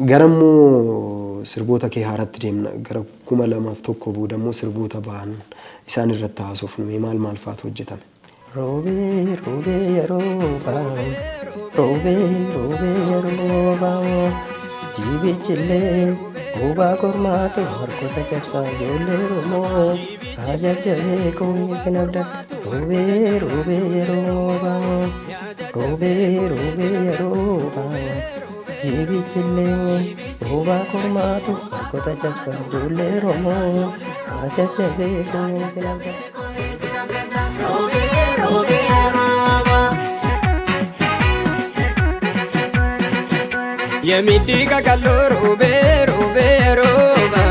Gara immoo sirboota kee haaratti deemna. Gara 2001 booda immoo sirboota ba'an isaan irratti haasofnu. Mee maal maal faatu hojjetame? Roobee roobee yeroo ba'u, roobee roobee yeroo ba'u, jibichillee bobaa kormaatu harkoota cabsaa, ijoollee Oromoo haa jajjabee koo isin abdadha. Roobee roobee yeroo ba'u, roobee roobee yeroo ba'u, jibichillee bobaa kormaatu harkoota cabsaa, ijoollee Oromoo haa jajjabee koo isin abdadha. Yemiddi kakalloo roobee roobee rooba.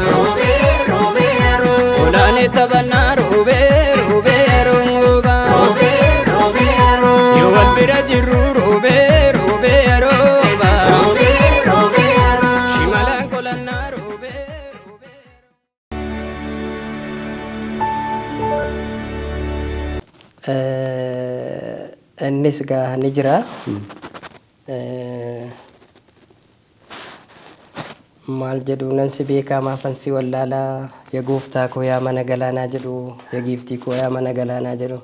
Olaanii taphannaa roobee roobee rooba. Yoo wal bira jirru roobee roobee rooba. Shimalaan qolannaa roobee roobee. Innis gaa ni jira. Maal jedhu, nan si beekaa maafan si wallaalaa, ya gooftaa koo yaa mana galaanaa jedhu, ya giiftii koo yaa mana galaanaa jedhu,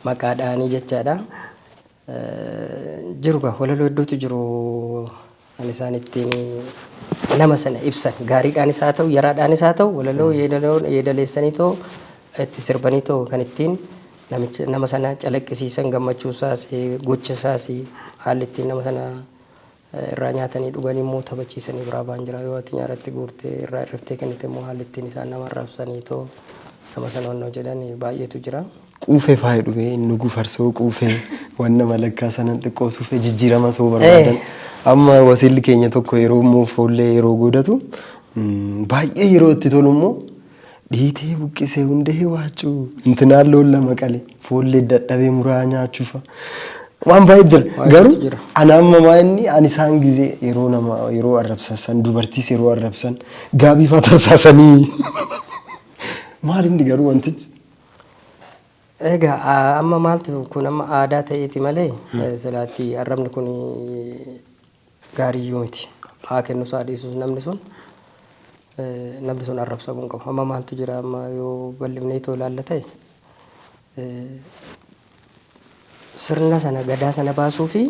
maqaa dhahanii jechaadha. Jiru gaa, walaloo hedduutu jiru kan isaan ittiin nama sana ibsan, gaariidhaanis haa ta'u yaraadhaanis haa ta'u, walaloo yeedaleessanii too itti sirbanii too kan ittiin namicha nama sana calaqqisiisan, gammachuu isaas, gocha isaas, haalli ittiin nama sana irraa nyaatanii dhuganii immoo taphachiisanii biraa ba'an jira. Yoo ati nyaaratti guurtee irraa hir'iftee kennite immoo haalli ittiin isaan nama arrabsanii too nama sana onnoo jedhan baay'eetu jira. Quufee faaya dhumee inni dhuguu farsoo quufee wanna malakkaa sanan xiqqoo sufee jijjiirama soo barbaadan. Amma wasiilli keenya tokko yeroo immoo foollee yeroo godhatu, baay'ee yeroo itti tolu immoo dhiitee buqqisee hundee waacuu intinaan loon lama qale foollee dadhabee muraa nyaachuufa. Waan baay'ee jira. Baay'eetu Garuu jira. ana amma maa inni ani isaan gizee yeroo nama yeroo arrabsan, dubartiis yeroo arrabsan gaabii faa tarsaasanii, maal inni garuu wantichi? Egaa amma maaltu kun amma aadaa ta'eeti malee silaatti arrabni kun gaariiyyuu miti. Haa kennus haa dhiisus, namni sun arrabsamuu hin qabu. Amma maaltu jira, amma yoo bal'ifnee too ilaalla ta'e, sirna sana, gadaa sana baasuu fi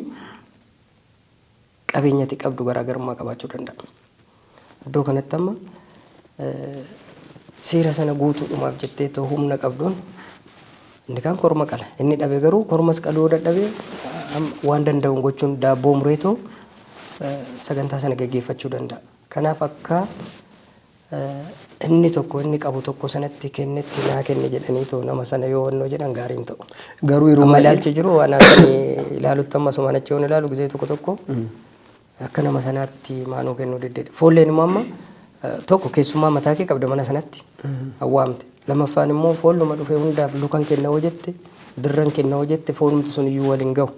qabeenya ati qabdu garaagarummaa qabaachuu danda'a. Iddoo kanatti amma seera sana guutuudhumaaf jettee too humna qabduun inni kaan korma qala. Inni dhabe garuu kormas qaluu yoo dadhabe, waan danda'uun gochuun daabboo mureetoo sagantaa sana geggeeffachuu danda'a. Kanaaf akka inni tokko inni qabu tokko sanatti kennetti naa kenne jedhanii too nama sana yoo wannoo jedhan gaarii hin ta'u. Garuu yeroo Amma baay'ee ilaalchi jiru waan akkan ilaalutti, amma asumaan achi yoon ilaalu gisee tokko tokko akka nama sanaatti maanuu kennuu diddeedha. Foolleen immoo amma tokko keessummaa mataa kee qabda mana sanatti awwaamte. Lamaffaan immoo foolluma dhufe hundaaf lukan kenna hoo jette, dirran kenna hoo jette, foonumti sun iyyuu waliin gahu.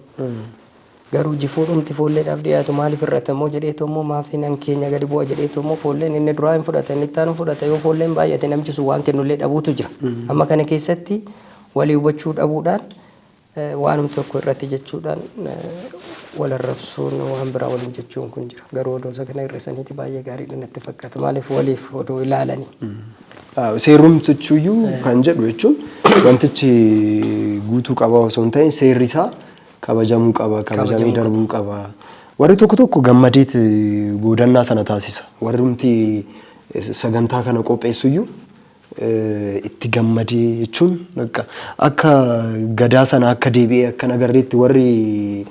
Garuu jifuudhumti foolleedhaaf dhiyaatu maaliif hir'ata immoo jedheetu immoo, maaf nan keenya gadi bu'a jedheetu immoo, foolleen inni duraa hin fudhata, inni itti aanu fudhata, yoo foolleen baay'ate namichi sun waan kennullee dhabuutu jira. Amma kana keessatti walii hubachuu dhabuudhaan waanumti tokko irratti jechuudhaan wal arrabsuun, waan biraa waliin jechuun kun jira. Garuu odoo isa kana hir'isaniiti baay'ee gaariidha natti fakkaata. Maaliif waliif odoo ilaalanii. Seerrumtichuyyuu kan jedhu jechuun wantichi guutuu qaba osoo hin ta'in seerri isaa kabajamuu qaba, kabajamee darbuu qaba. Warri tokko tokko gammadeet goodannaa sana taasisa. Warrumti sagantaa kana qopheessuyyuu itti gammadee jechuun akka gadaa sana akka deebi'ee akka nagarreetti warri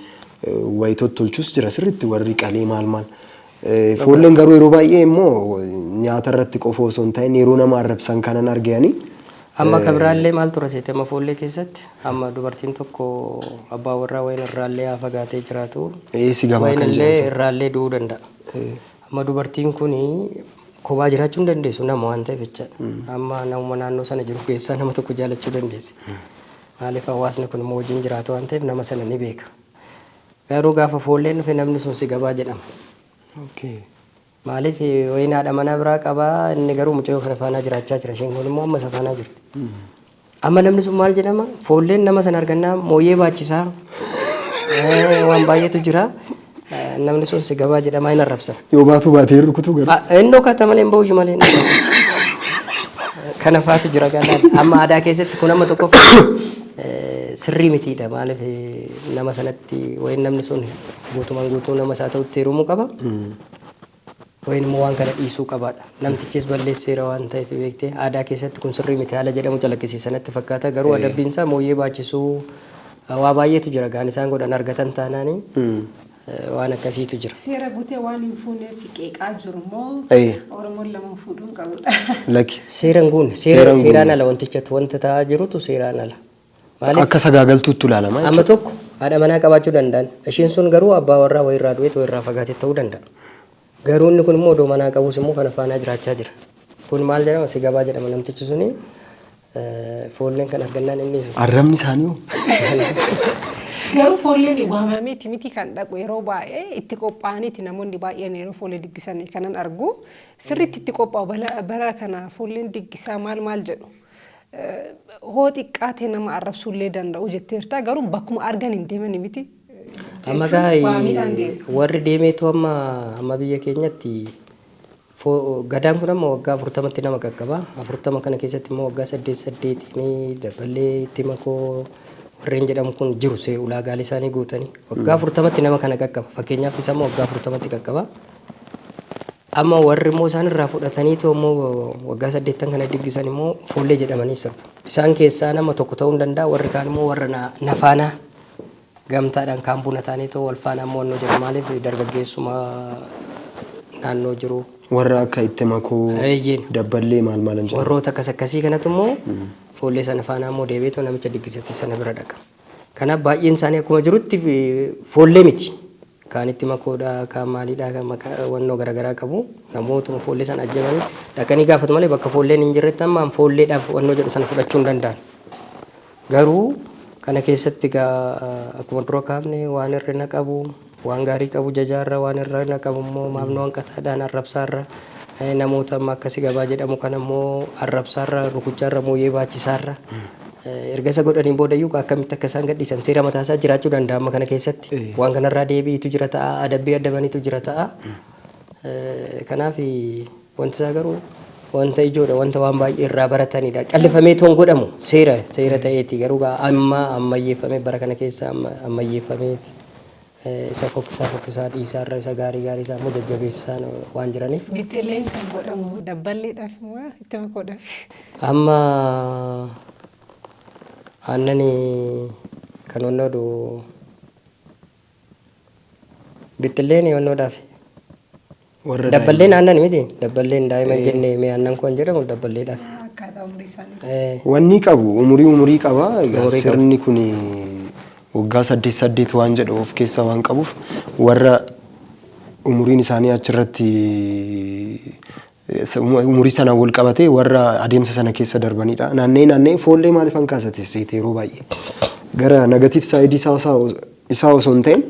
wayi tottolchus jira, sirriitti warri qalee maal maal. Foolleen garuu yeroo baay'ee immoo nyaata irratti qofa osoo hin ta'in yeroo nama arrabsan kanan arganii. Amma kan biraallee maal tura seete, amma foollee keessatti amma dubartiin tokko abbaa warraa wayin irraallee haa fagaatee jiraatu. Si gabaa Wayin kan illee jedhan sana. Irraallee du'uu danda'a. Amma dubartiin kun kophaa jiraachuu hin dandeessu nama waan ta'eef jechaadha. Amma namuma naannoo sana jiru keessaa nama tokko jaalachuu dandeessi. Maaliif, hawaasni kun immoo wajjin jiraatu waan ta'eef nama sana ni beeka. Garuu gaafa foolleen dhufe namni sun si gabaa jedhama. Maaliif, wayin haadha manaa biraa qabaa, inni garuu mucayyoo kana faanaa jiraachaa jira, isheen kun immoo amma isa faanaa jirti. Amma namni sun maal jedhama? Foolleen nama sana argannaa mooyyee baachisaa, waan baay'eetu jira. Namni sun si gabaa jedhamaa hin arrabsan. Yoo baatu baatee hin rukutu garuu. Inni dhokata malee hin ba'u malee. Kana faatu jira galaan. Amma aadaa keessatti kun amma tokko sirrii mitiidha. Maaliif nama sanatti wayin namni sun guutumaan guutuu nama isaa ta'utti heerumuu qaba. Wayin immoo waan kana dhiisuu qabaadha. Namtichis balleesseera waan ta'eef beektee aadaa keessatti kun sirrii miti haala jedhamu calaqqisiisa natti fakkaata. Garuu adabbiin isaa mooyyee baachisuu waa baay'eetu jira. Gaan isaan godhan argatan taanaanii waan akkasiitu jira. Seera guutee waan hin fuuneef qeeqaa jiru moo Oromoon lama fuudhuun qabudha? Lakki. Seera hin guunne. Seera hin Seeraan guunne. ala wantichatu wanta ta'aa jirutu seeraan ala. Maaliif Akka sagaagaltuutti ilaalama amma jechuudha. tokko haadha manaa qabaachuu danda'an. Ishiin sun garuu abbaa warraa wayirraa du'eet wayirraa fagaatee ta'uu danda'a. Garuu inni kun immoo odoo manaa qabus immoo kana faanaa jiraachaa jira. Kun maal jedhama? Si gabaa jedhama namtichi suni foolleen kan argannaan inni sun. Arrabni isaanii hoo? Garuu foolleen waamameeti miti kan dhaqu yeroo baay'ee itti qophaa'aniiti namoonni baay'een yeroo foollee diggisan kanan argu. Sirriitti itti qophaa'u bara kana foolleen diggisaa maal maal jedhu. Hoo xiqqaatee nama arrabsuullee danda'u jetteerta garuu bakkuma argan hin deeman miti. Amma Jechuun waamiidhaan deemu. warri deemeetu amma biyya keenyatti gadaan kun amma waggaa 40tti nama qaqqaba. 40 kana keessatti immoo waggaa 8 8 daballee itti makoo warreen jedhamu kun jiru see ulaagaalee isaanii guutanii waggaa 40tti nama kana qaqqaba. Fakkeenyaaf isa immoo waggaa 40tti qaqqaba. Amma warri immoo isaan irraa fudhatanii too immoo waggaa 8 kana diggisan immoo foollee jedhamanii sirbu. Isaan keessaa nama tokko ta'uu hin danda'a warri kaan immoo warra nafaanaa gamtaadhaan kaan buna ta'anii too wal faana ammoo wannoo jedhu maaliif dargaggeessuma naannoo jiru. Warra akka itti makoo Eeyyeen. dabballee maal maal jedhamu. Warroota akkas akkasii kanatu immoo foollee sana faana immoo deebi'eetoo namicha diggisate sana bira dhaqa. Kanaaf baay'een isaanii akkuma jirutti foollee miti. Kaan itti makoodha, kaan maaliidha, kan maqaa wannoo garaagaraa qabu. Namootuma foollee sana ajjabanii dhaqanii gaafatu malee bakka foolleen hin jirretti amma foolleedhaaf wannoo jedhu sana fudhachuu hin danda'an. Garuu kana keessatti egaa akkuma dura kaafne waan hir'ina qabu, waan gaarii qabu jajaarra, waan hir'ina qabu immoo maamnoo hanqataadhaan arrabsaarra, namoota amma akkasi gabaa jedhamu kana immoo arrabsaarra, rukuchaarra, mooyyee baachisaarra. Erga isa godhaniin boodayyuu akkamitti akka isaan gadhiisan seera mataasaa jiraachuu danda'a amma kana keessatti. Waan kanarraa deebiitu jira ta'a, adabbii adabaniitu jira ta'a. Kanaaf wanti isaa garuu wanta ijoodha, wanta waan baay'ee irraa baratanidha. Callifamee toon godhamu seera seera ta'eeti garuu amma ammayyeeffamee bara kana keessa ammayyeeffameeti. Isa fokkisaa fokkisaa dhiisaarra isa gaarii gaarii isaa immoo jajjabeessaa waan jiraniif. Bixxilleen kan godhamu dabballeedhaaf moo itti makoodhaaf? Amma aannan kan onnoodu bixxilleen onnoodhaaf. Warra Dabballeen aannan miti. Dabballeen daa'ima jennee mee aannan kun jedhamu dabballeedhaaf. Akkaataa umurii isaanii. Wanni qabu umurii umurii qaba. Egaa Umurii qaba. Sirni kun waggaa 8 8 waan jedhu of keessaa waan qabuuf warra umuriin isaanii achirratti umurii sanaan wal qabatee warra adeemsa sana keessa darbanidha. Naanna'ee naanna'ee foollee maaliif hankaasate seete yeroo baay'ee. Gara negative side isaa osoo hin ta'in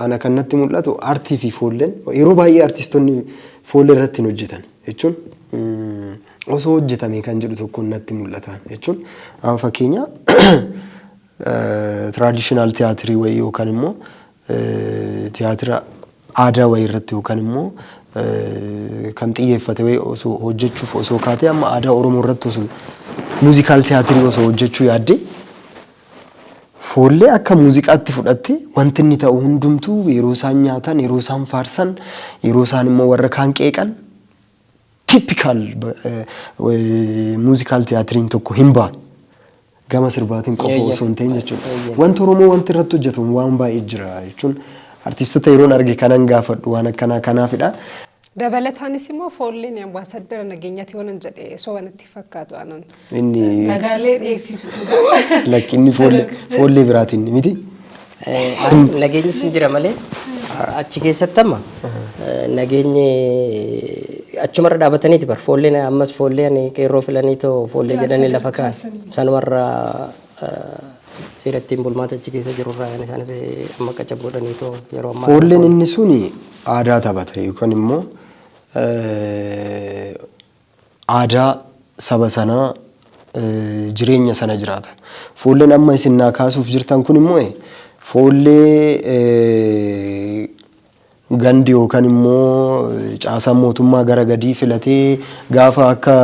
ana kan natti mul'atu aartii fi foolleen yeroo baay'ee artistoonni foollee irratti hin hojjetan jechuun osoo hojjetame kan jedhu tokko natti mul'ata jechuun amma fakkeenya traditional tiyaatirii wayii yookaan immoo tiyaatira aadaa wayii irratti yookaan immoo kan xiyyeeffate wayii osoo hojjechuuf osoo kaatee amma aadaa Oromoo irratti osoo musical tiyaatirii osoo hojjechuu yaadde foollee akka muuziqaatti fudhatte wanti inni ta'u hundumtuu yeroo isaan nyaatan, yeroo isaan faarsan, yeroo isaan immoo warra kaan qeeqan typical musical tiyaatiriin tokko hin ba'a. Gama sirbaatiin qofa osoo hin ta'in jechuudha. Wanti Oromoo wanti irratti hojjetamu waan baay'ee jira jechuun artistoota yeroon arge kanan gaafadhu waan akkanaa kanaafidha. Dabalataanis immoo foolleen ambaasaddara nageenyaati yoo nan jedhe soba natti fakkaatu anan. Inni Nagaalee dheeksisu. Lakki inni foollee biraatiin miti. Nageenyi sun jira malee achi keessatti amma nageenyi achumarra dhaabataniiti bar foolleen ammas foollee ani qeerroo filanii too foollee jedhanii lafa kaa'an sanumarra seera ittiin bulmaata achi keessa jirurraa kan isaanis amma qacab godhanii too yeroo ammaa. Foolleen inni suni aadaa taphata yookaan immoo aadaa saba sanaa jireenya sana jiraata. Foolleen amma isin naa kaasuuf jirtan kun immoo foollee Gandi yookaan immoo caasaan mootummaa gara gadii filatee gaafa akka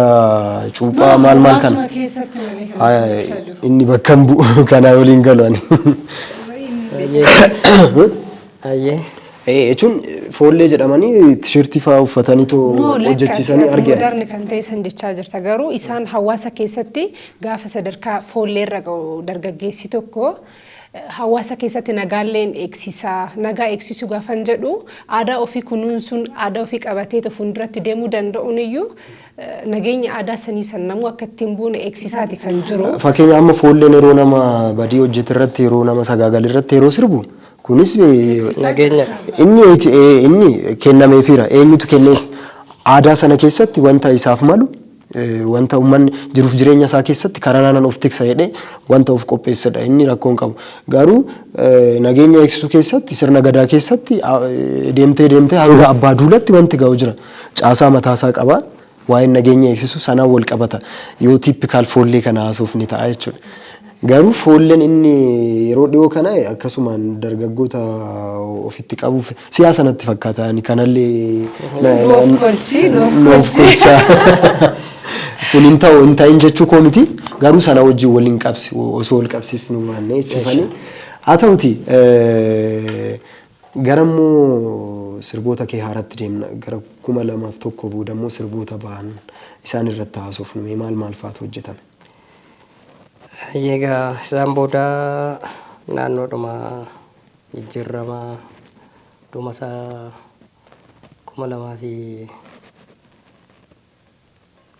cuuphaa maal maal kana. Hawaasuma keessatti malee kan asirra jiru. Inni bakka hin bu'u kanaa waliin galu ani. Ayyee. Jechuun foollee jedhamanii tisheertii fa'aa uffatanii too hojjechiisanii argan. Modern kan ta'e san jechaa jirta, garuu isaan hawaasa keessatti gaafa sadarkaa foolleerra ga'u dargaggeessi tokko hawaasa keessatti nagaalleen eegsisaa. Nagaa eegsisuu gaafan jedhu, aadaa ofii kunuunsuun, aadaa ofii qabatee fuulduratti deemuu danda'uun iyyuu nageenya aadaa sanii san namuu akka ittiin buune eegsisaati kan jiru. Fakkeenya amma foolleen yeroo nama badii hojjete irratti, yeroo nama sagaagal irratti yeroo sirbu kunis Nageenyadha. Inni kennameefiira. Eenyutu kenneef? Aadaa sana keessatti wanta isaaf malu, wanta uummanni jiruuf jireenya isaa keessatti karaa naannoo of tiksa jedhee wanta of qopheessedha. Inni rakkoo hin qabu. Garuu nageenya eegsisuu keessatti, sirna gadaa keessatti deemtee deemtee hanga abbaa duulatti wanti ga'u jira. Caasaa mataasaa qaba. Waa'een nageenya eegsisuu sanaan wal qabata. Yoo typical foollee kana haasuuf ni ta'a jechuudha. Garuu foolleen inni yeroo dhiyoo kana akkasumaan dargaggoota ofitti qabuuf siyaasa natti fakkaata. Ani kanallee Nuuf kolchi, nuuf nuuf kolchaa. Kun hin ta'u hin ta'in jechuu koo miti. Garuu sana wajjin waliin qabsi osoo wal qabsiisnu baanne jechuufani. Haa ta'uti, gara immoo sirboota kee haaratti deemna. Gara 2001 booda immoo sirboota ba'an isaan irratti haasofnu. Mee maal maal fa'aatu hojjetame? Egaa isaan booda naannoodhuma jijjiirama dhuma isaa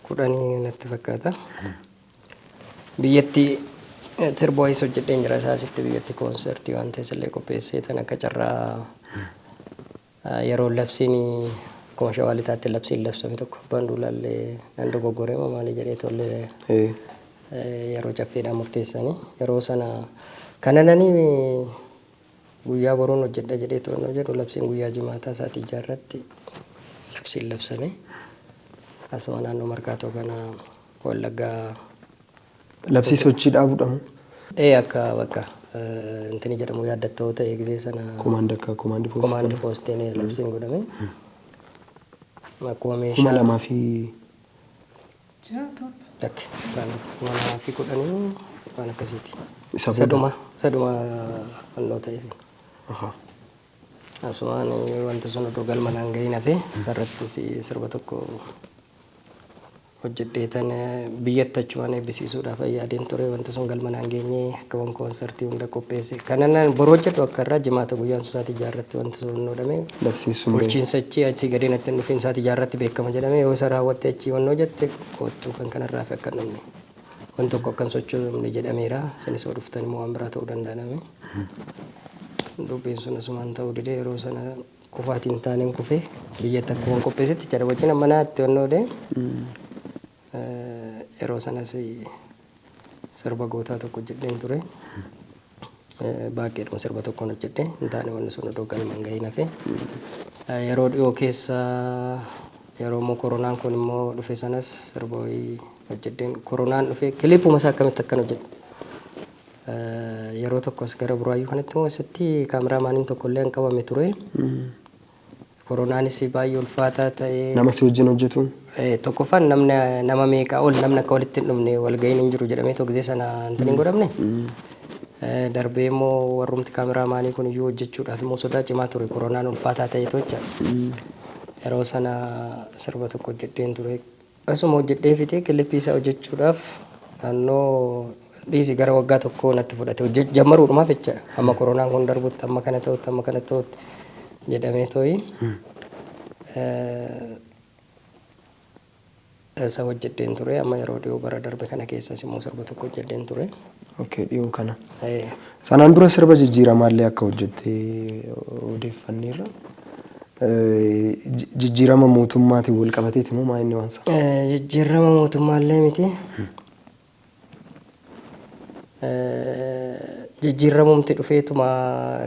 2010 natti fakkaata. Biyyatti sirba wayiis hojjedheen jira, isaasitti biyyatti koonsertii waan ta'es illee qopheessee tan akka carraa yeroo labsiin akkuma Shawaa Lixaatti labsiin labsame tokko abbaan duulaallee nan dogoggoree moo maali jedhee tollee yeroo caffeedhaan murteessanii yeroo sana kanananii guyyaa boruun hojjedha jedhee to'annoo jedhu labsiin guyyaa jimaataa sa'aatii 6 irratti labsiin labsame, asuma naannoo Markaatoo kana Wallaggaa. Labsii sochii dhaabuudha moo? Ee, akka bakka intini jedhamu yaaddattoo ta'e gisee sana. Command, akka command post. Command postiin labsiin godhame. Akkuma Kuma meeshaa lamaa fi Lakke, isaan 2010 waan akkasiiti. Isa booda. Saduma fannoo ta'eef. Asumaan wanti sun odoo galma naan gahin hafe, isarrattis sirba tokko hojjedhee tan biyyatti achumaan eebbisiisuudhaaf yaadeen ture. Wanti sun galma naan geenye. Akka waan koonsartii hunda qopheesse kanan boru hojjedhu akka irraa jimaata guyyaan sun sa'aatii 6 irratti wanti sun godhame. Labsiin sun bahe. Bulchiinsa achii achii gadi natti hin dhufin, sa'aatii 6 irratti beekama jedhame. Yoo isa raawwatte achii wannoo jette koottuu kan kanarraa fi akka hin dhumne waan tokko akkan sochoofne jedhameera. Isinis yoo dhuftan immoo waan biraa ta'uu danda'ame. Dubbiin sun asumaan ta'uu dide. Yeroo sana kufaatiin taaneen kufee biyyatti akkuma qopheessetti jedha wajjin amma naatti wannoo dee yeroo sanas sirba gootaa tokko hojjedheen ture. Baay'eedhuma sirba tokkoon hojjedhe, hin taane wanni sun odoo galma hin gahin hafe. Yeroo dhiyoo keessa, yeroo immoo koronaan kun immoo dhufe sanas sirba wayii hojjedheen. Koronaan dhufe kiliipuma isaa akkamitti akkan hojjedhe. Yeroo tokko as gara Buraayyuu kanatti immoo asitti kaameraamaaniin tokko illee hin qabame ture. Koronaanis baay'ee ulfaataa ta'ee. Nama si wajjin hojjetu. Tokkoffaan namni nama meeqaa ol namni akka walitti hin dhufne, walga'iin hin jiru jedhamee tokko sana hin hin godhamne. Darbee immoo warrumti kaameraamaanii kun iyyuu hojjechuudhaaf immoo sodaa cimaa ture, koronaan ulfaataa ta'e tocha. Yeroo sana sirba tokko hojjedheen ture. Asuma hojjedhee fixee kilippii isaa hojjechuudhaaf naannoo dhiisi gara waggaa tokkoo natti fudhate jammaruudhumaaf jecha, amma koronaan kun darbutti, amma kana ta'utti, amma kana ta'utti jedhamee tooyi. Isa hojjedheen ture. Amma yeroo dhiyoo bara darbe kana keessas immoo sirba tokko hojjedheen ture. Okay, dhiyoo kana. Sanaan dura sirba jijjiiramaallee akka hojjettee odeeffanneerra. Jijjiirama mootummaatiin wal qabateeti moo maa inni waan sana? Jijjiirama mootummaallee miti. Jijjiiramumti dhufeetuma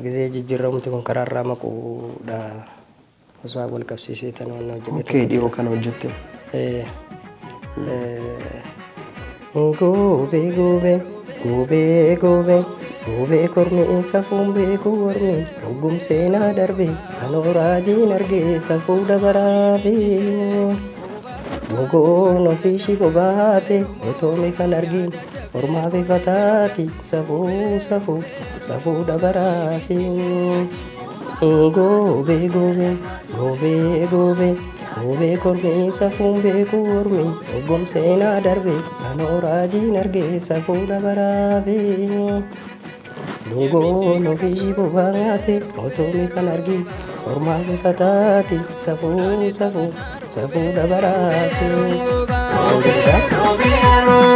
gisee jijjiiramumti kun karaarraa maquudha. Osoo wal qabsiisee tan waan hojjedhe. Okay, dhiyoo kana hojjette. Goobee goobee goobee goobee Roobee kormi safuun beeku ormi oggum seenaa darbe anoo raajiin argee safuu dabaraafi. Dungoon ofii shiboo baate otoo kan argin ormaa bifa taati safuu safuu safuu dabaraafi. Goobee goobee goobee goobee goobee kormi safuun beeku ormi oggum seenaa darbe anoo raajiin argee safuu dabaraafi. Dungoon ofii shiboo baate otoo kan argin ormaa bifa taati safuu safuu safuu dabaraafi. Kan jedhudha.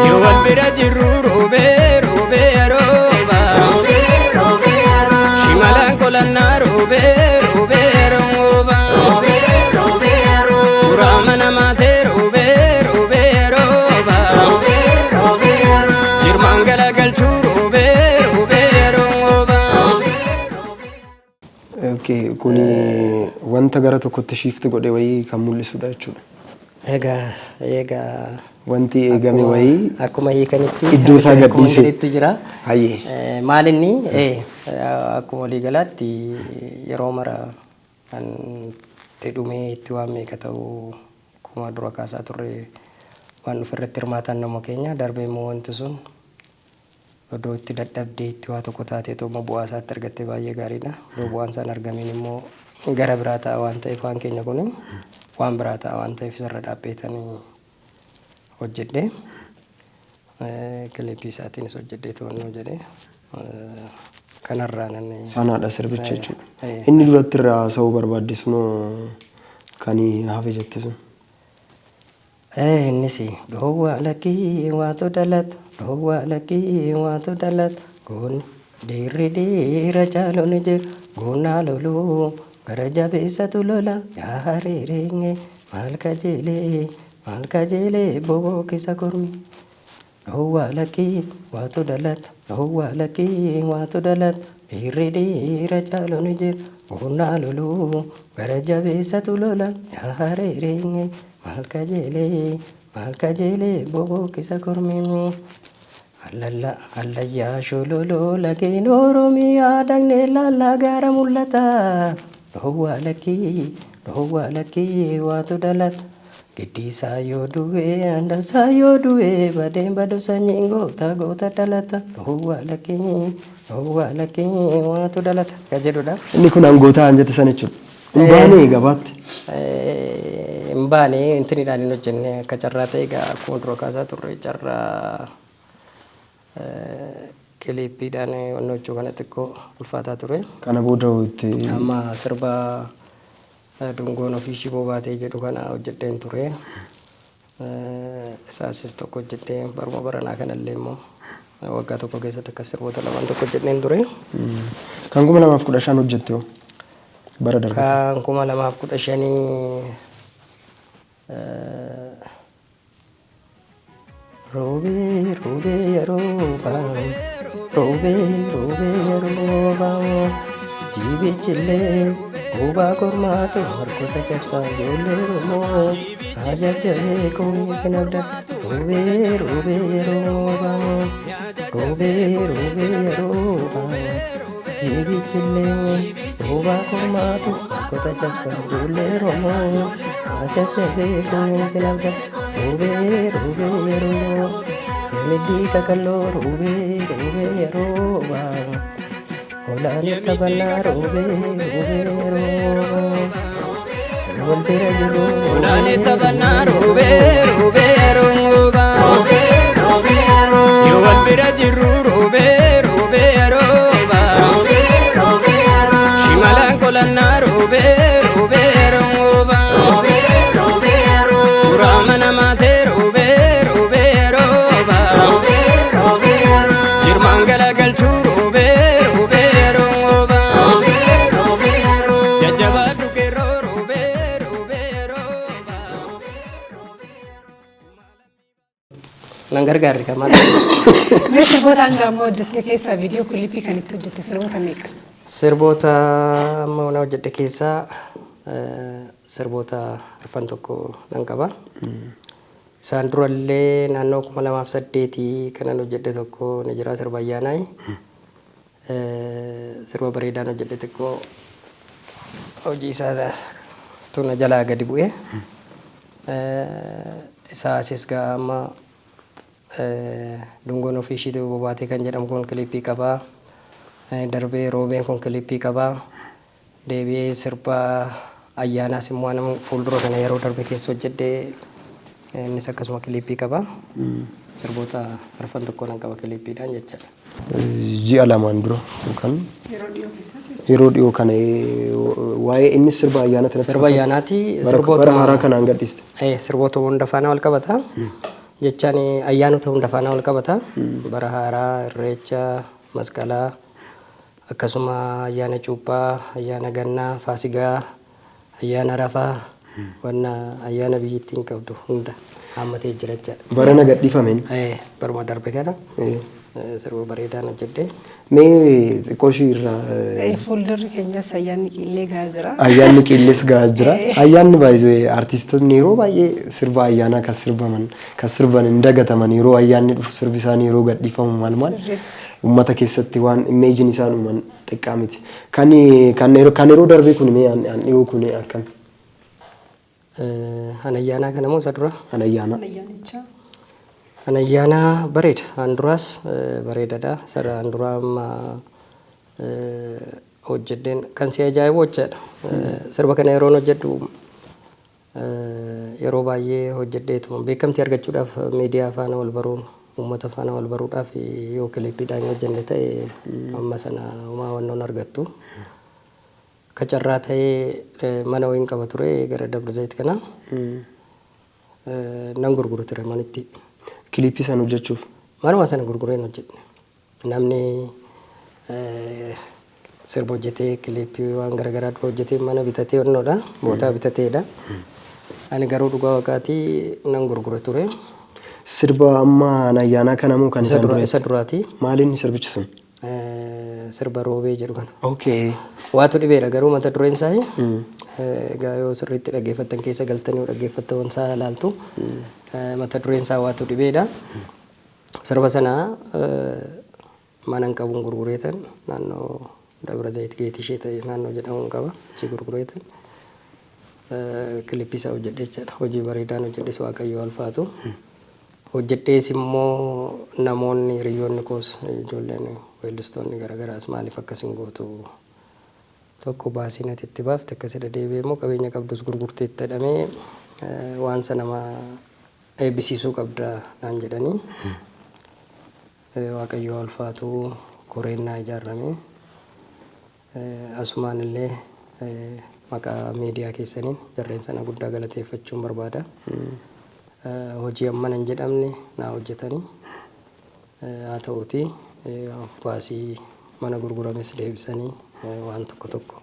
Yoo wal bira jirru roobee roobee rooba. Shimalaan qolannaa roobee roobee rooba. Kuraama namaatee roobee roobee rooba. Jirmaan galagalchuu roobee roobee rooba. Okay, kuni wanta gara tokkotti shift godhe wayii kan mul'isudha jechuudha. Egaa Wanti eegame wayii akkuma hiikanitti iddoo isaa akkuma gadhiise. jedhetti jira. Hayyee. Maal inni akkuma waliigalaatti yeroo mara kan itti dhumee itti waan meeqa ta'u, akkuma dura kaasaa turre, waan dhufe irratti hirmaatan nama keenya darbee immoo wanti sun odoo itti dadhabdee itti waa tokko taatee immoo bu'aa isaatti argattee baay'ee gaariidha. Odoo bu'aan isaan argamiin immoo gara biraa ta'a waan ta'eef, waan keenya kun waan biraa ta'a waan ta'eef, isarra dhaabbeetanii hojjedhe. Kilippii isaatiinis hojjedhee to'annoo jedhee kanarraa nan Sanaadha sirbicha jechuudha. Inni duratti irraa haasa'uu barbaadde sunoo kan hafe jette sun. Innis dhoowwaa lakkii waatu dhalata, dhoowwaa lakkii waatu dhalata, goonni dhiirri dhiira caalu ni jira, goonnaa loluu gara jabeessatu lola, yaa hariireenye maal kajeelee maal kajeelee bobookisa kormi. Dhoowwaa lakkii waatu dhalata, dhoowwaa lakkii waatu dhalata, dhiirri dhiira caalu ni jira, goonnaa loluu gara jabeessatu lola, yaa hariireenye maal kajeelee maal kajeelee bobookisa kormi. Allalla allayyaa shololoo lageen Oromiyaa dhaqnee laallaa gaara mul'ata. Dhoowwaa lakkii, dhoowwaa lakkii waatu dhalata. Giddiisaa yoo du'e, andasaa yoo du'e, badeen badu sanyiin goota goota dhalata. Dhoowwaa lakkii, dhoowwaa lakkii waatu dhalata. Kan jedhudha. Inni kun hangootaa an jette sana jechuudha. Hin baane gabaatti. Hin baane, intiniidhaan hin hojjenne. Akka carraa ta'e egaa akkuma dura kaasaa turre carraa kilippiidhaan wanni hojjechuu kana xiqqoo ulfaataa ture. Kana booda itti Amma sirba dungoon ofii shiboo baatee jedhu kana hojjedheen ture. Isaasis tokko hojjedhee, baruma baranaa kanallee immoo waggaa tokko keessatti akka sirboota lamaan tokko hojjedheen ture. Kan 2015 hojjette hoo? Bara darbe. Kan 2015, roobee roobee yeroo baa, roobee roobee yeroo baa, jibichillee gubaa kormaatu harkoota cabsaa, ijoollee Oromoo ajajjabee kunis abda. Roobee roobee yeroo baa, roobee roobee yeroo baa, jibichillee gubaa kormaatu harkoota cabsaa, ijoollee Oromoo ajajjabee kunis abda. Roobee roobee yeroo middii kakalloo, roobee roobee yeroo baa, Holaan taphannaa, roobee roobee yeroo wal bira jiru. Holaan taphannaa roobee roobee rooba. Yoo wal bira jirru roobee roobee rooba. Shimalaan qolannaa roobee roobee rooba. Kuraama namaatee roobee roobee rooba. Jirmaan galagalchuu roobee roobee rooba. Jajjabaa dhugeeroo roobee roobee rooba. Nan gargaarri kamaa. Mee sirboota hanga ammaa hojjette keessaa viidiyoo kilipii kan itti hojjette sirboota meeqa? Sirboota amma na hojjedhe keessaa sirboota arfan tokko nan qaba. Isaan durallee naannoo 2008 kanan hojjedhe tokko ni jira, sirba ayyaanaayi. Sirba bareedaan hojjedhe, xiqqoo hojii isaa tuna jalaa gadi bu'e. Isaa asis gaa amma dungoon ofii ishiitu bobaatee kan jedhamu kun kilippii qabaa. Darbee roobeen kun kilippii qabaa. Deebi'ee sirba ayyaanaas immoo nama fuuldura kana yeroo darbe keessa hojjedhee, innis akkasuma kilippii qaba. Sirboota arfan tokko nan qaba kilippiidhaan jechaadha. Ji'a 2n dura yookaan Yeroo dhiyoo keessatti. Yeroo dhiyoo kana waa'ee inni sirba ayyaana kanatti Sirba ayyaanaati. Bara haaraa kanaan gadhiiste. Sirboota hunda faana wal qabata. Jechaan ayyaanota hunda faana wal qabata. Bara haaraa, irreecha, masqalaa, akkasuma ayyaana cuuphaa, ayyaana gannaa, faasigaa, ayyaana rafaa, wanna ayyaana biyyittiin qabdu hunda haammatee jira jechaadha. Barana gadhiifameen. Baruma darbe kana sirba bareedaan hojjedhe. Mee xiqqoo ishii irraa Fuuldurri keenyas ayyaanni qillee gahaa jira. Ayyaanni qillees gahaa jira. Ayyaanni baay'ee artistoonni yeroo baay'ee sirba ayyaanaa kan sirbaman kan sirban hin dagataman, yeroo ayyaanni dhufu sirbi isaanii yeroo gadhiifamu maal maal uummata keessatti waan imageiin isaan uuman xiqqaa miti. Kan yeroo darbee kun mee an dhiyoo kun akkam? An ayyaanaa kana moo isa dura? An ayyaanaa. Ayyaanichaa. An ayyaanaa bareeda. An duraas bareedaadha. Isa an duraa amma hojjedheen kan si ajaa'ibu hojjedha. Sirba kana yeroon hojjedhu yeroo baay'ee hojjedheetuma beekamtii argachuudhaaf, miidiyaa faana wal baruun, uummata faana wal baruudhaaf yoo kilippiidhaan hojjenne ta'e amma sana homaa wannoon argattu. Akka carraa ta'ee mana wayiin qaba ture gara Dabra Zayit kana, nan gurguru ture manitti. Kilippii sana hojjechuuf. Manuma sana gurgureen hojjedhe. Namni sirba hojjetee, kilippii waan garaagaraa dura hojjetee, mana bitatee onnoodha. Bootaa bitateedha. Ani garuu dhugaa waaqaatii nan gurgure ture. Sirba amma ayyaanaa kana moo kan Isa isaan dura dura? Isa duraati. Maaliin sirbichi sun? Sirba roobee jedhu kana. Waatu dhibeedha garuu mata dureen isaa. Egaa yoo sirriitti dhaggeeffattan, keessa galtanii yoo dhaggeeffattan isaa ilaaltu, mata dureen isaa waatu dhibeedha. Sirba sana mana hin qabuun gurgureetan, naannoo Dabra Zayit Geetii ishee ta'e naannoo jedhamuun qaba, achi gurgureetan kilippii isaa hojjedhe jechaadha. Hojii bareedaan hojjedhes, Waaqayyo ulfaatu. Hojjedhees immoo namoonni hiriyoonni koos, ijoolleen weellistoonni garaagaraas, maaliif akkas hin gootu, tokko baasiin ati itti baafte akkasidha, deebi'ee immoo qabeenya qabdus gurgurteetti jedhamee waan sana nama eebbisiisuu qabda naan jedhanii. Waaqayyo ulfaatu, koreen naa ijaarame. Asumaan illee maqaa miidiyaa keessaniin jarreen sana guddaa galateeffachuun barbaada. Hojii ammana hin jedhamne naa hojjetanii, haa ta'uuti baasii mana gurgurames deebisanii waan tokko tokko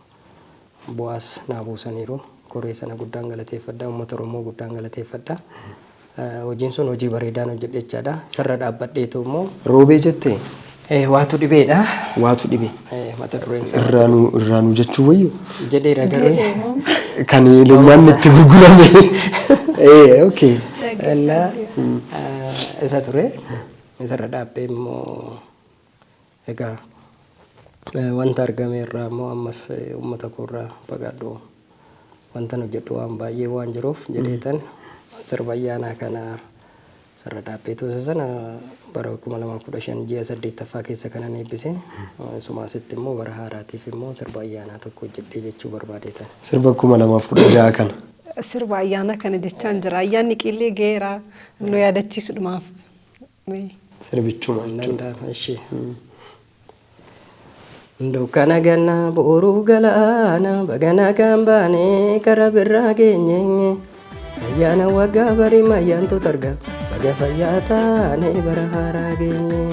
bu'aas naa buusaniiru. Koree sana guddaan galateeffadha. Uummata Oromoo guddaan galateeffadha. Hojiin sun hojii bareedaan hojjedhe jechaadha. Isarra dhaabbadheetu immoo Roobee jettee? Waatu dhibeedha. Waatu dhibe. Mata dureen isaa. Irraanuu jechuu wayyu. Jedheera garuu. Kan ilmaan itti gurgurame. Okay. Innaa isa ture. Isarra dhaabbee immoo egaa wanta argame irraa immoo ammas uummata koo irraa fagaadhu, wanta hojjedhu waan baay'ee waan jiruuf jedheetan sirba ayyaanaa kana sarara dhaabbeetu isa sana bara 2015 ji'a saddeettaffaa keessa kanan eebbise. Sumaasitti immoo bara haaraatiif immoo sirba ayyaanaa tokko hojjedhee jechuu barbaadeetan. Sirba 2016 kana. Sirba ayyaanaa kana jechaan jira. Ayyaanni qillee geera nu yaadachiisudhumaaf. Sirbichuma jechuudha. Danda'ama ishee. Dukkana ganna booruu galaana bagana kan baane kara birraa geenye, ayyaana waggaa barii ayyaantu targa, baga fayyaa taane bara haaraa geenye.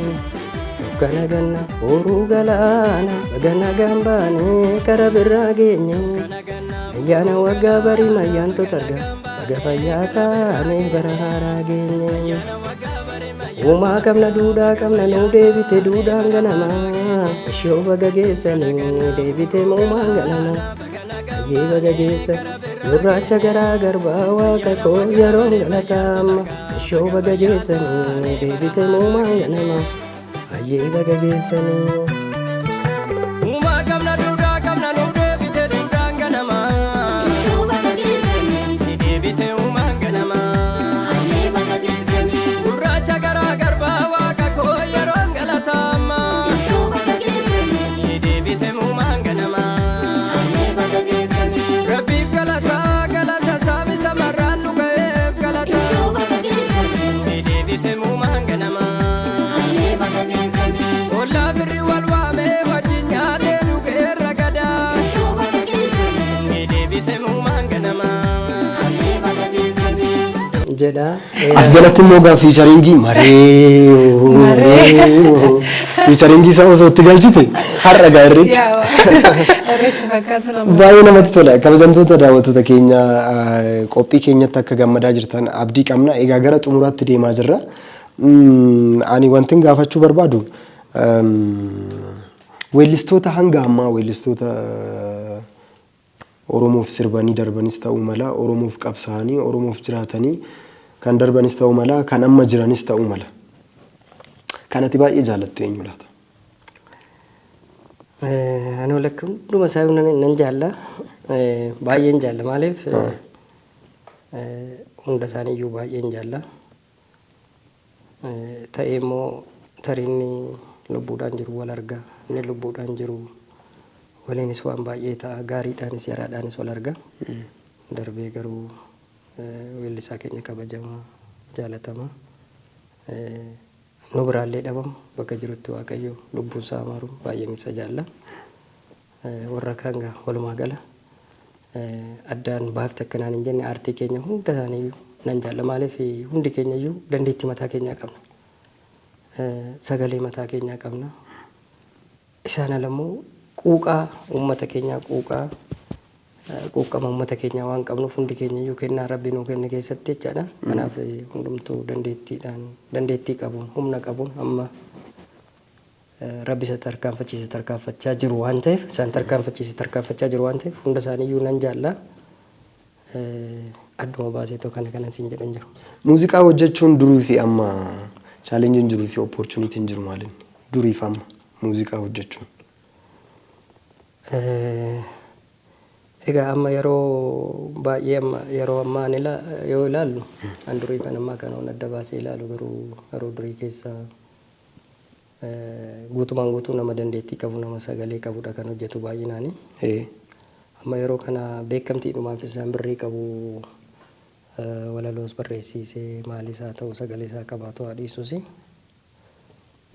Dukkana ganna booruu galaana bagana kan baane kara birraa geenye, ayyaana waggaa barii ayyaantu targa, baga fayyaa taane bara haaraa geenye. Uumaa qabna, duudhaa qabna, nuu deebite duudhaan ganamaa. Ishoo baga geessanii deebite uumaan ganama. Ayyee baga geessa gurraacha garaa garbaa, waaqa koo yeroon galataama. Ishoo baga geessanii deebite uumaan ganama. Ayyee baga geessanii. Jedha. As jalatti immoo gaa featuringii maree maree featuringii isaa osoo itti galchite har'a gaa irreecha. Irreecha fakkaatu nama. Baay'ee namatti tola. Kabajamtoota daawwattoota keenya, qophii keenyatti akka gammadaa jirtan abdii qabna. Egaa gara xumuraatti deemaa jirra. Ani wantin gaafachuu barbaadu, weellistoota hanga ammaa weellistoota Oromoof sirbanii darbanis ta'uu mala, Oromoof qabsaa'anii, Oromoof jiraatanii kan darbanis ta'uu mala, kan amma jiranis ta'uu mala. Kan ati baay'ee jaalattu eenyu laata? Ani walakka hunduma isaa nan jaalla. Baay'een jaalla. Maaliif, hunda isaaniiyyuu baay'een jaalla. Ta'ee immoo tarii inni lubbuudhaan jiru wal arga. Inni lubbuudhaan jiru waliinis waan baay'ee ta'a. Gaariidhaanis yaraadhaanis wal arga. Darbee garuu weellisaa keenya kabajamaa, jaalatamaa, nu biraallee dhabamu, bakka jirutti Waaqayyo lubbuu isaa maaru, baay'een isa jaalla. Warra kaan gaa walumaa gala addaan baafte akkanaan hin jenne, aartii keenya hunda isaaniiyyuu nan jaalla. Maaliif, hundi keenya iyyuu dandeettii mataa keenyaa qabna. Sagalee mataa keenyaa qabna. Isaan ala immoo quuqaa uummata keenyaa, quuqama uummata keenyaa waan qabnuuf, hundi keenya iyyuu kennaa Rabbi nuu kenne keessatti jechaadha. Kanaaf hundumtuu dandeettiidhaan, dandeettii qabuun, humna qabuun amma Rabbi isa tarkaanfachiise tarkaanfachaa jiru waan ta'eef, isaan tarkaanfachiise tarkaanfachaa jiru waan ta'eef, hunda isaaniiyyuu nan jaalla. Adduma baaseetoo kana kanan siin jedhu hin jiru. Muuziqaa hojjechuun durii fi amma challengeiin jiruu fi opportunityn jiru maali? Durii fi amma muuziqaa hojjechuun. Egaa amma yeroo baay'ee, amma yeroo ammaa ani yoo ilaallu, an durii kan ammaa kana adda baasee ilaalu garuu, yeroo durii keessa guutumaan guutuu nama dandeettii qabu, nama sagalee qabudha kan hojjetu baay'inaani. Amma yeroo kana beekamtiidhumaaf isaan birrii qabu walaloos barreessiisee, maalis haa ta'u, sagalee isaa qabaatu haa dhiisuus,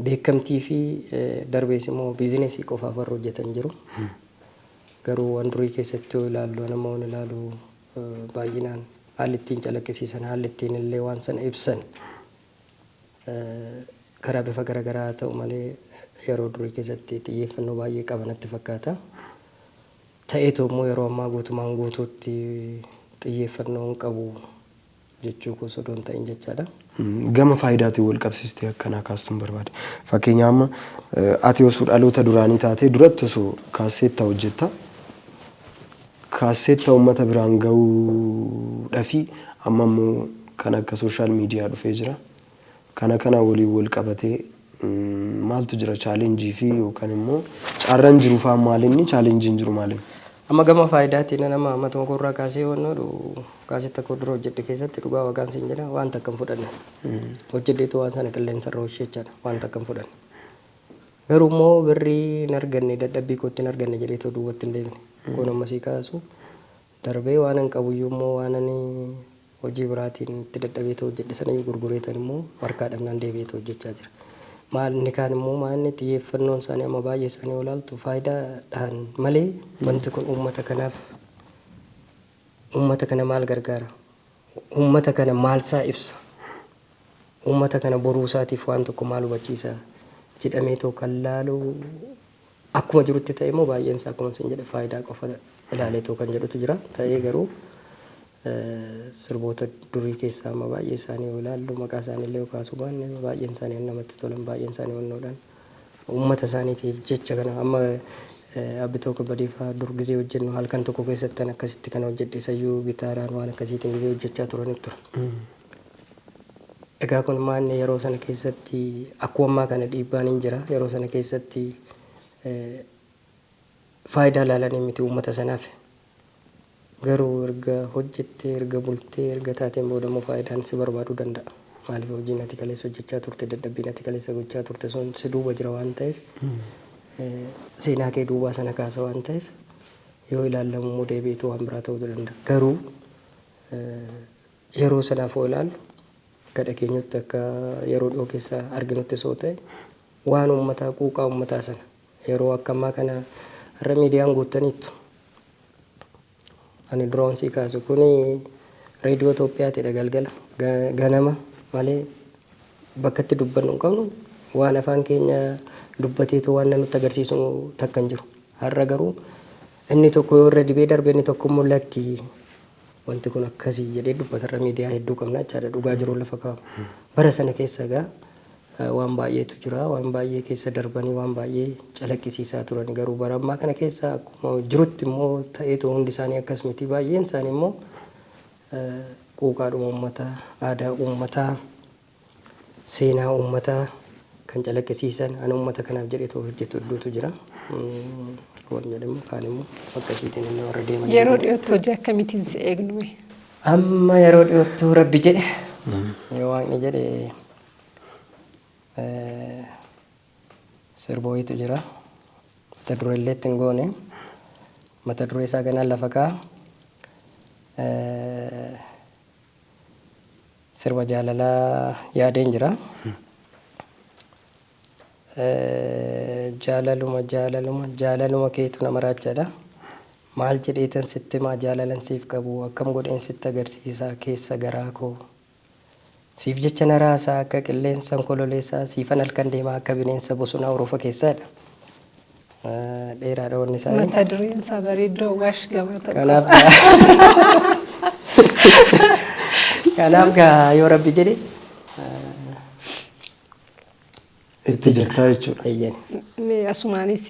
beekamtii fi darbees immoo businessii qofaaf warra hojjetan jiru. Garuu waan durii keessatti yoo ilaallu, nama waan ilaalu baay'inaan haalli ittiin calaqqisiisan, haalli ittiin illee waan sana ibsan karaa bifa garaagaraa haa ta'u malee, yeroo durii keessatti xiyyeeffannoo baay'ee qaba natti fakkaata. Ta'eetu immoo yeroo ammaa guutumaan guutuutti xiyyeeffannoo hin qabu jechuu koo osoo hin ta'in jechaadha. Gama faayidaatiin wal qabsiistee akkanaa kaastuun barbaade. Fakkeenya amma ati osoo dhaloota duraanii taatee, duratti osoo kaasseetta hojjetta. Kaasseetta uummata biraan gahuudhaafi amma immoo kan akka social media dhufee jira. Kana kana waliin wal qabatee maaltu jira, challengeii fi yookaan immoo carraan jiru fa'aa maalinni, challengeiin jiru maalinni? Amma gama faayidaatiin nama matuma koorraa kaasee wannoodhu, kaasetta koo dura hojjedhe keessatti, dhugaa waqaan siin jedha, waan takka hin fudhanne. Hojjedheetu waan sana qilleensa irra oolchee jechaadha, waan takka hin fudhanne. Garuu immoo birrii hin arganne, dadhabbii kootti hin arganne jedheetoo duubatti hin deebine. Kun amma sii kaasu darbee waan hin qabuyyuu immoo, waan ani hojii biraatiin itti dadhabeetoo hojjedhe sanayyuu gurgureetan immoo harkaa dhabnaan deebi'eetoo hojjechaa jira. Maal, inni kaan immoo maal, inni xiyyeeffannoon isaanii amma baay'ee isaanii yoo ilaaltu, faayidaadhaan malee wanti kun uummata kanaaf, uummata kana maal gargaara? Uummata kana maalsaa ibsa? Uummata kana boruu isaatiif waan tokko maal hubachiisa jedhameetoo kan laalu akkuma jirutti ta'e immoo, baay'een isaa akkuma isin jedhe faayidaa qofa ilaaleetoo kan jedhutu jira. Ta'ee garuu sirboota durii keessaa amma baay'ee isaanii yoo ilaallu, maqaa isaanii illee yoo kaasuu baanne, baay'een isaanii namatti tolan, baay'een isaanii wannoodhaan uummata isaaniitiif jecha kana amma Abbitoo Kabbadee fa'aa dur gizee hojjennu, halkan tokko keessatti kan akkasitti kan hojjedhe isayyuu gitaaraan waan akkasiitiin gizee hojjechaa turanitti ture. Egaa kun maanni, yeroo sana keessatti akkuma ammaa kana dhiibbaan hin jira. Yeroo sana keessatti faayidaa ilaalanii miti uummata sanaaf. Garuu erga hojjettee, erga bultee, erga taateen booda immoo faayidaan si barbaaduu danda'a. Maaliif, hojiin ati kaleessa hojjechaa turte, dadhabbiin ati kaleessa gochaa turte sun si duuba jira waan ta'eef, seenaa kee duubaa sana kaasa waan ta'eef, yoo ilaallamu immoo deebi'eetu waan biraa ta'uu danda'a. Garuu yeroo sanaaf yoo ilaallu, akka dhageenyutti, akka yeroo dhiyoo keessa arginutti osoo ta'e, waan uummataa, quuqaa uummataa sana yeroo akka ammaa kana har'a miidiyaan guuttaniittu. Ani duroon sii kaasu kuni reediyoo Itoophiyaatidha galgala. Ganama malee bakka itti dubbannu hin qabnu, waan afaan keenya dubbateetu waan nutti agarsiisu takka hin jiru. Har'a garuu inni tokko yoo irra dibee darbe, inni tokko immoo lakkii, wanti kun akkasii jedhee dubbatarra miidiyaa hedduu qabna jechaadha, dhugaa jiru lafa kaa'u. Bara sana keessa egaa waan baay'eetu jira, waan baay'ee keessa darbanii waan baay'ee calaqqisiisaa turan. Garuu bara ammaa kana keessa akkuma jirutti immoo ta'eetu hundi isaanii akkas miti, baay'een isaanii immoo quuqaadhuma uummataa, aadaa uummataa, seenaa uummataa kan calaqqisiisan, ana uummata kanaaf jedheetu hojjetu hedduutu jira. Kun jedhamu kaan immoo akkasiitiin inni warra deeman. Yeroo dhiyootti hojii akkamiitiin si eegnu? Amma yeroo dhiyootti Rabbi jedhe, yoo Waaqni jedhe, sirba wayiitu jira. Mata duree illee itti hin goone. Mata duree isaa ganaan lafa kaa'a. Sirba jaalalaa yaadeen jira. Jaalaluma, jaalaluma, jaalaluma keetu nama raachaadha. Maal jedheetan sitti himaa jaalalan siif qabu, akkam godheen sitti agarsiisa keessa garaa koo. Siif jecha na raasaa akka qilleensa onkololeessaa, siifan halkan deemaa akka bineensa bosonaa orofa keessaadha. Dheeraadha wanni isaa. Mata dureen isaa bareedduu waash gama tokko. Kanaaf gaa yoo Rabbi jedhe itti jirtaa jechuudha. Eeyyani. Mee asumaanis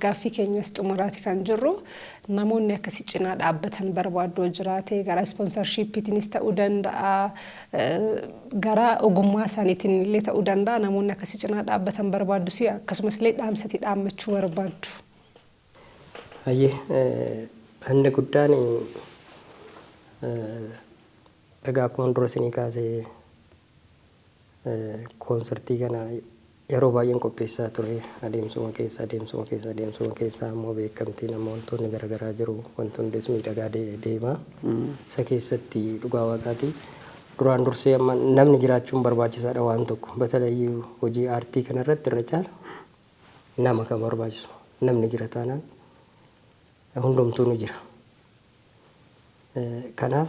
gaaffii keenyas xumuraati kan jirru, namoonni akkasii cinaa dhaabbatan barbaaddu jiraate, gara sponsorshipiitiinis ta'uu danda'a, gara ogummaa isaaniitiin illee ta'uu danda'a, namoonni akkasii cinaa dhaabbatan barbaaddu si akkasumas illee dhaamsati dhaammachuu barbaaddu. Hayyee, inni guddaan egaa akkuma dura isinii kaasee koonsartii kana yeroo baay'een qopheessaa ture. Adeemsuma keessa immoo beekamtiin amma wantoonni garaagaraa jiru, wanti hundis miidhagaa deema. Isa keessatti dhugaa Waaqaati. Duraan dursee amma namni jiraachuun barbaachisaadha waan tokko. Batalayii hojii aartii kanarratti irra caala nama kan barbaachisu, namni jira taanaan hundumtuu ni jira. Kanaaf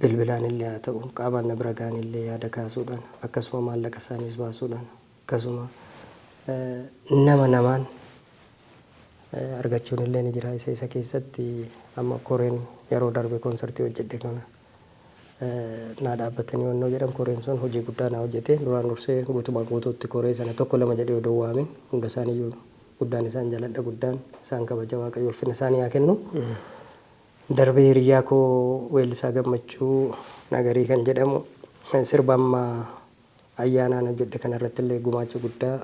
bilbilaan illee haa ta'u, qaamaan na bira ga'an illee yaada kaasuudhaan, akkasuma maallaqa isaaniis baasuudhaan, akkasuma nama namaan argachuun illee ni jira. Isa keessatti amma koreen yeroo darbe koonsartii hojjedhe kana naa dhaabbatanii wannoo jedhan, koreen sun hojii guddaa naa hojjete. Duraan dursee guutumaan guutuutti koree sana tokko lama jedhee odoo waamin hunda isaaniiyyuu guddaan isaan jaladha, guddaan isaan kabaja, Waaqayyo ulfina isaanii haa kennu. Darbee hiriyaa koo weellisaa Gammachuu Nagarii kan jedhamu sirba amma ayyaanaan hojjedhe kanarratti illee gumaacha guddaa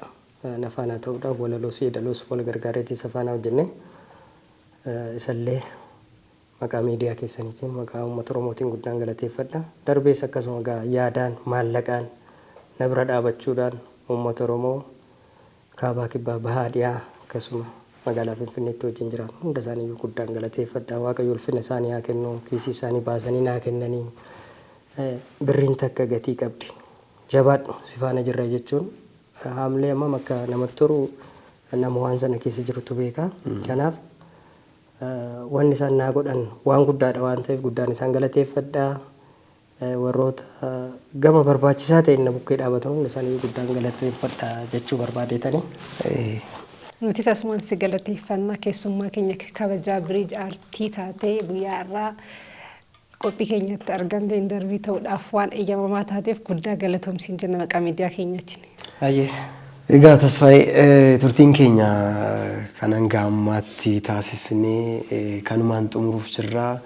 na faana ta'uudhaan walaloos yeedaloos wal gargaareetii isa faana hojjenne. Isallee maqaa miidiyaa keessaniitiin, maqaa uummata Oromootiin guddaan galateeffadha. Darbees akkasuma gaa yaadaan, maallaqaan na bira dhaabachuudhaan uummata Oromoo kaabaa, kibbaa, bahaa, dhiyaa, akkasuma magaalaa Finfinneetti wajjin jiran hunda isaaniiyyuu guddaan galateeffadha. Waaqayyo ulfina isaanii haa kennu, kiisii isaanii baasanii naa kennanii, birriin takka gatii qabdi. Jabaadhu, si faana jirra jechuun haamlee hammam akka namatti toru nama waan sana keessa jirutu beeka. Kanaaf wanni isaan naa godhan waan guddaadha waan ta'eef guddaan isaan galateeffadha. Warroota gama barbaachisaa ta'een na bukkee dhaabatan hunda isaanii guddaan galateeffadha jechuu barbaadeetanii. Nutis asumaan si galateeffannaa, keessummaa keenya kabajaa Biriij Aartii taatee guyyaa irraa qophii keenyatti argamte interview ta'uudhaaf waan eeyyamamaa taateef guddaa galatoomsiin jenna maqaa miidiyaa keenyatiin. Hayyee. Egaa Tasfaayee, turtiin keenya kan hanga ammaatti taasisnee kanumaan xumuruuf jirra.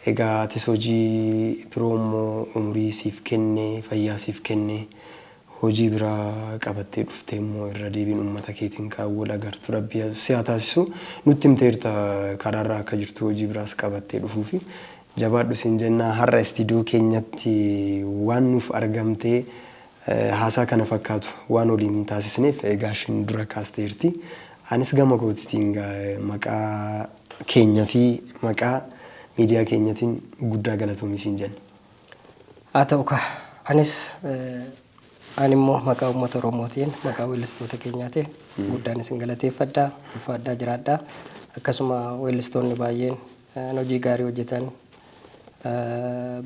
Egaa atis hojii biroo immoo umurii siif kenne, fayyaa siif kenne, hojii biraa qabattee dhuftee immoo irra deebiin uummata keetiin kan wal agartu Rabbi si haa taasisu. Nutti himteerta karaarraa akka jirtu, hojii biraas qabattee dhufuufi jabaadhu siin jennaa. Har'a istiidiyoo keenyatti waan nuuf argamtee haasaa kana fakkaatu waan waliin taasisneef, egaa ishiin dura kaasteerti. Anis gama kootiitiin maqaa keenya fi maqaa miidiyaa keenyatiin guddaa galatoomii siin jenna. Haa ta'u kaa, anis ani immoo maqaa uummata Oromootiin, maqaa weellistoota keenyaatiin guddaan isin galateeffadha, ulfaadhaa, jiraadha. Akkasuma weellistoonni baay'een hojii gaarii hojjetan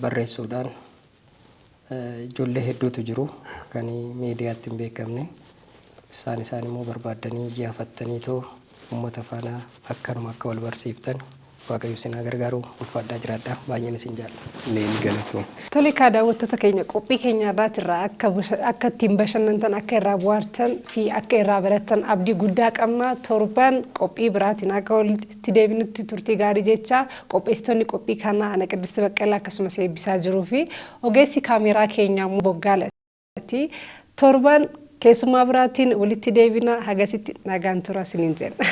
barreessuudhaan Ijoollee hedduutu jiru kan miidiyaatti hin beekamne. Isaan isaan immoo barbaaddanii iyyafattanii too uummata faana akkanuma akka wal barsiiftan Waaqayyo isin haa gargaaru. Ulfaadhaa, jiraadhaa, baay'een isin jaalladha. Leen galatoo. Tole kaa, daawwattoota keenya, qophii keenya irraatirraa akka ittiin bashannantan, akka irraa bohaartan fi akka irraa barattan abdii guddaa qabna. Torban qophii biraatiin akka walitti deebinutti turtii gaarii jecha, qopheessitoonni qophii kanaa ana Qiddisti Baqqalaa akkasumas eebbisaa jiruu fi ogeessi kaameeraa keenyaa immoo Boggaalaati. Torban keessummaa biraatiin walitti deebina, hagasitti nagaan tura isiniin jenna.